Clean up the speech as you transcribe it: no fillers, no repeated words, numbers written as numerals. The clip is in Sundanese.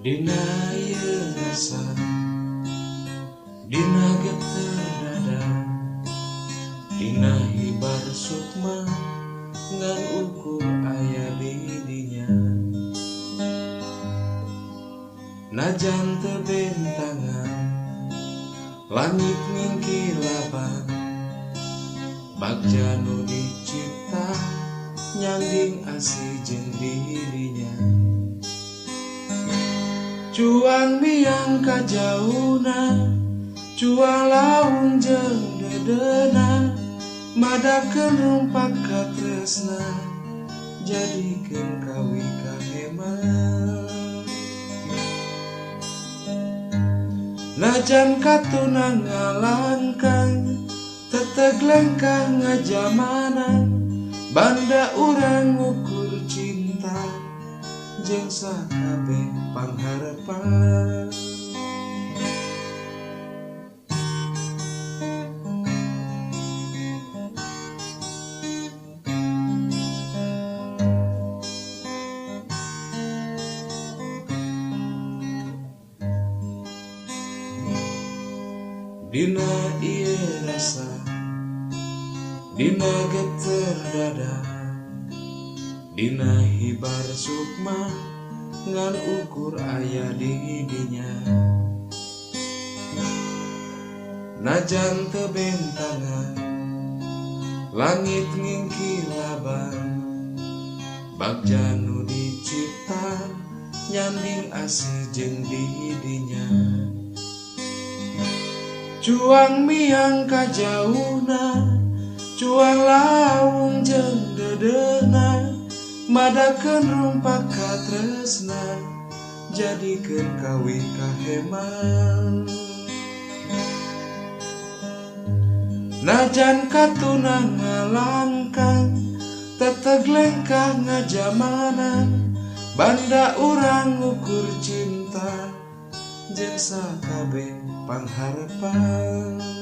Dina ieu rasa, dina geter dada, dina hibar sukma ngan ukur aya di dinya. Najan teu bentangan, langit ngingkilaban, bagja nu dicipta nyanding asih jeung dirinya. Cuang miang kajauna, cuang laung jeung dedeuna, madakeun rumpak katresna, jadikeun kawi kaheman. Najan katuna ngalangkang, teteg lengkah ngajamanan, banda urang ngukur cinta jeung sakabeh pangharepan. Dina ieu rasa, dina geter dada, dina hibar sukma ngan ukur aya di dinya. Najan teu bentangan, langit ngingkilaban, bagja nu dicipta nyanding asih jeung di dinya. Cuang miang kajauna, cuang laung jeung dedeuna, madakeun rumpak katresna, jadikeun kawi kaheman. Najan katuna ngalangkang, teteg lengkah ngajamanan, banda urang ngukur cinta jeung sakabeh pangharepan.